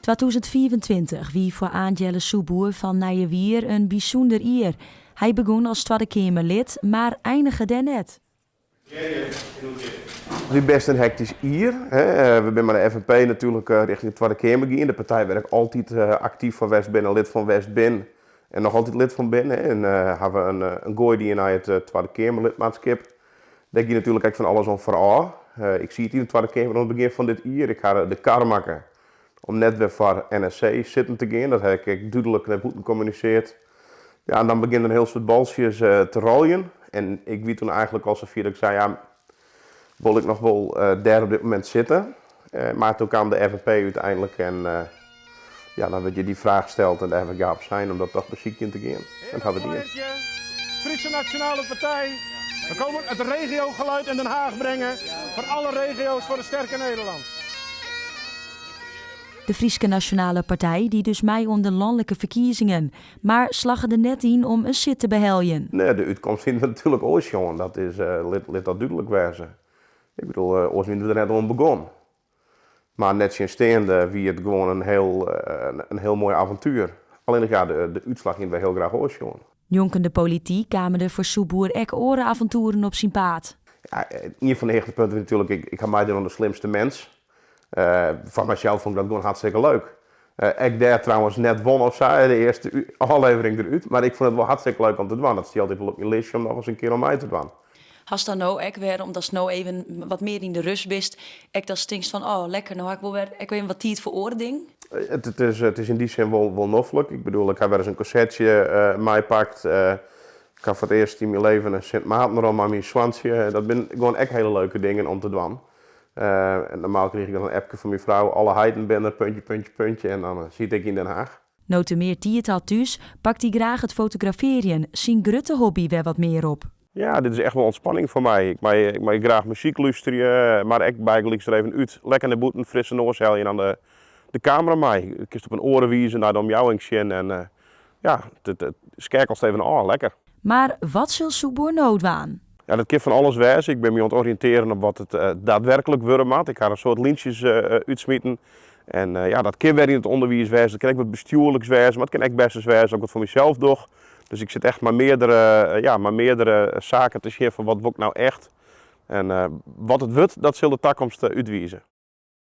2025 wie foar Aant Jelle Soepboer fan Nijewier in bysûnder jier. Hy begûn as Twadde Keamerlid, mar einige dêr net. It wie bêst in hektysk jier. We binne mei de FNP natuerlik rjochting de Twadde Keamer gien. De partij wêr't ik altyd aktyf foar west bin en lid fan west bin en noch altyd lid fan bin. En hawwe in goai dien nei it Twadde Keamerlidmaatskip. Dêr gie natuerlik ek fan alles oan foarôf. Ik siet yn de Twadde Keamer oan it begjin fan dit jier. Ik ha de kar makke om net wer foar NSC sitten te gean. Dat ha ik ek dúdlik nei bûten kommunisearre. Ja, en dan begjinne der in hiel soad baltsjes te rôljen. En ik wie toen eigentlik al safier dat ik sei, ja, wol ik noch wol dêr op dit momint sitte? Mar toen kaam de FNP úteinlik en ja, dan wurdt je dy fraach steld en dêr ha ik ja op sein om dat toch besykjen te gean. En dat ha we dien. Friese Nationale Partij. We komen het regiogeluid in Den Haag brengen voor alle regio's voor een sterke Nederland. De Fryske Nasjonale Partij die dus mei oan de lanlike ferkiezingen, mar slagge der net yn om in sit te beheljen. Nee, de útkomst hiene we natuerlik oars sjoen. Dat is, lit dat dúdlik wêze. Ik bedoel, oars wiene we der net oan begûn. Mar nettsjinsteande wie it gewoan in hiel moai avontuer. Allinnich ja, de útslach hiene we hiel graach oars sjoen. Njonken de polityk kamen der foar Soepboer ek oare avontoeren op syn paad. Ja, ien fan de hichtepunten wie natuerlik, ik ha meidien oan De Slimste Mens. Foar mysels fûn ik dat gewoan hartstikke leuk. Ek dêr trouwens net wûn of sa, de earste ôflevering derút. Mar ik fûn it wol hartstikke leuk om te dwaan. Dat stie altyd wol op myn listje om noch ris in kear om mei te dwaan. Hast dan no ek wer, omdatst no even wat mear yn de rêst bist, ek datst tinkst fan, oh lekker, no ha ik wol wer ek even wat tiid foar oare dingen? It is yn dy sin wol noflik. Ik bedoel, ik ha wer ris in konsertsje meipakt. Ik ha foar it earst yn myn libben in Sint Maarten mei myn soantsje. Dat binne gewoan ek hiele leuke dingen om te dwaan. En normaal krige ik dan in appke fan myn frou, alle heiten binne der, puntje, puntje, puntje. En dan siet ik yn Den Haag. No't er mear tiid hat thús, pakt hy graach it fotografearjen, syn grutte hobby, wer wat mear op. Ja, dit is echt wol ûntspanning foar my. Ik mei graach muzyk lústerje, mar ek bygelyks der even út. Lekker nei bûten, frisse noas helje en dan de kamera mei. Kinst op in oare wize nei de omjouwing sjen en ja, it skeakelst even ôf, lekker. Mar wat sil Soepboer no dwaan? Ja, dat kin fan alles wêze. Ik bin my oan it oriïntearjen op wat it daadwerklik wurde moat. Ik ha in soad lyntsjes útsmiten. En ja, dat kin wer yn it ûnderwiis wêze, dat kin ek wat bestjoerliks wêze, mar it kin ek bêst ris wêze dat ik wat foar mysels doch. Dus ik sit echt ja, mei meardere saken te sjen fan wat wol ik no echt. En wat it wurdt, dat sil de takomst útwize.